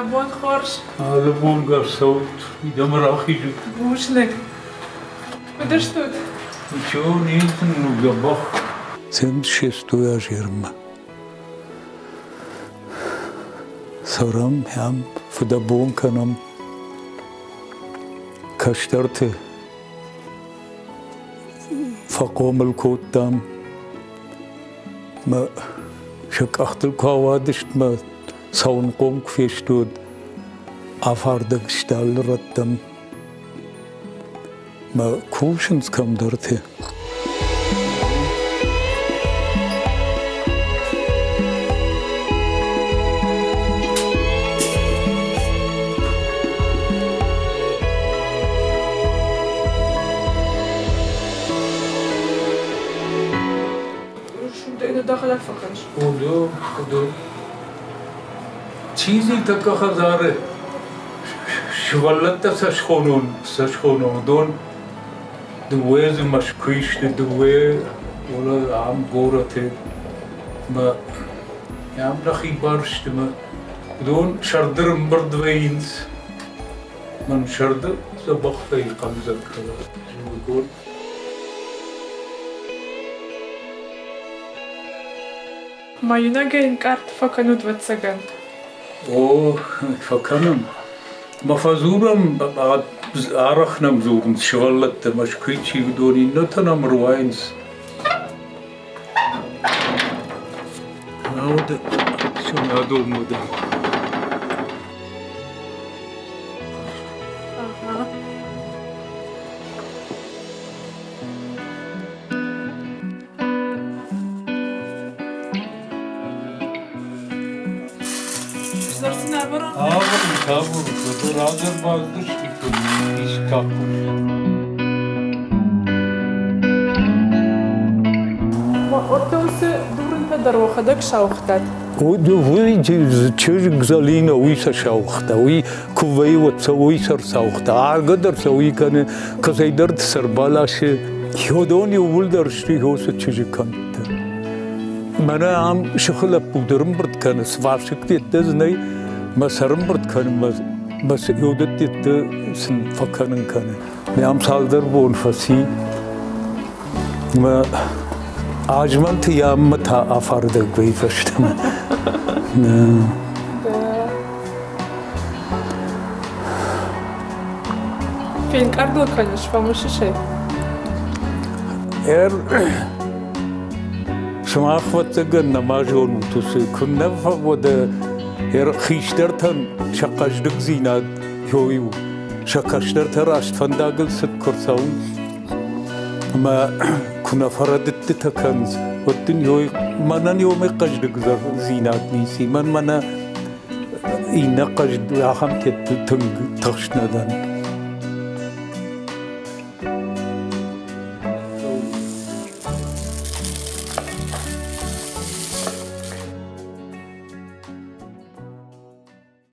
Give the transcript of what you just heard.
Уӕ бон хорз. Алы бон дӕр цӕут, мидӕмӕ рахизут. Бузныг. Куыд стут? Ничего, нет, ну, дзӕбӕх. 76 азермӕ. Цӕрӕм ӕм, фыдӕбон кӕнӕм. Кӕстӕрты фӕхъомыл кодтам. Мӕ сӕ къӕхтыл куы ауадысты, мӕ цӕуынхъом куы фесты, уӕд афардӕг сты алы рӕттӕм. Мӕ кусынц кӕмдӕрты. Чи тӕккӕ хӕдзары сывӕллӕттӕ сӕ схонон, сӕ схонон, уыдон дыууӕ дзы Мӕскуыйы сты, дыууӕ уӕлӕ ам горӕты мӕ ам нӕхи бар сты мӕ уыдон сӕрды ӕрӕмбырд вӕййынц. Мӕн сӕрды дзӕбӕх вӕййы хъӕлдзӕг зымӕгон. Мӕ иунӕгӕй ӕнкъард фӕкӕнут, ӕвӕццӕгӕн. О, фӕкӕнӕм. Мӕ фӕдзурӕм, арӕх нӕм дзурынц сывӕллӕттӕ, Мӕскуыйы чи уыдон, иннӕтӕ нӕм ӕруайынц. Уӕдӕ сӕнадон уыд. Ортӕ уыцы дурынтӕ дӕр уӕхӕдӕг сауыгътат? Уый чызг Зӕлинӕ уый сӕ сауыгъта, уый куы вӕййы, уӕд сӕ уый сӕр сауыгъта. Аргӕ дӕр сӕ уый кӕны, кӕцӕйдӕр сӕ рбаласы. Уыдон иууылдӕр сты уыцы чызджы кӕндтӕ. Мӕнӕ ам сыхы лӕппу дӕр ӕмбырд кӕны, сварщиктӕ дзы нӕй, мӕ сӕр ӕмбырд кӕны, мӕ йодӕттӕ сын фӕкӕнын кӕны. Ам цалдӕр бон фӕци, мӕ азмӕнты яммӕ та афардӕг вӕййы фӕстӕмӕ. Фенкъардыл кӕныс, фӕмысыс ӕй? Ӕр сымах ӕвӕццӕгӕн нӕма зонут уыцы, куыннӕ фӕуӕдӕ хистӕртӕн сӕ хъӕздыгдзинад ёй у, сӕ кӕстӕртӕ раст фӕндагыл цыд куы рцӕуынц ӕмӕ куы нӕ фӕрӕдыдтытӕ кӕнынц, уӕд дын ёй мӕнӕн ёмӕ хъӕздыгдзинад ницы, мӕн мӕнӕ иннӕ хъӕзд ахӕм тынг тыхст нӕ дӕн.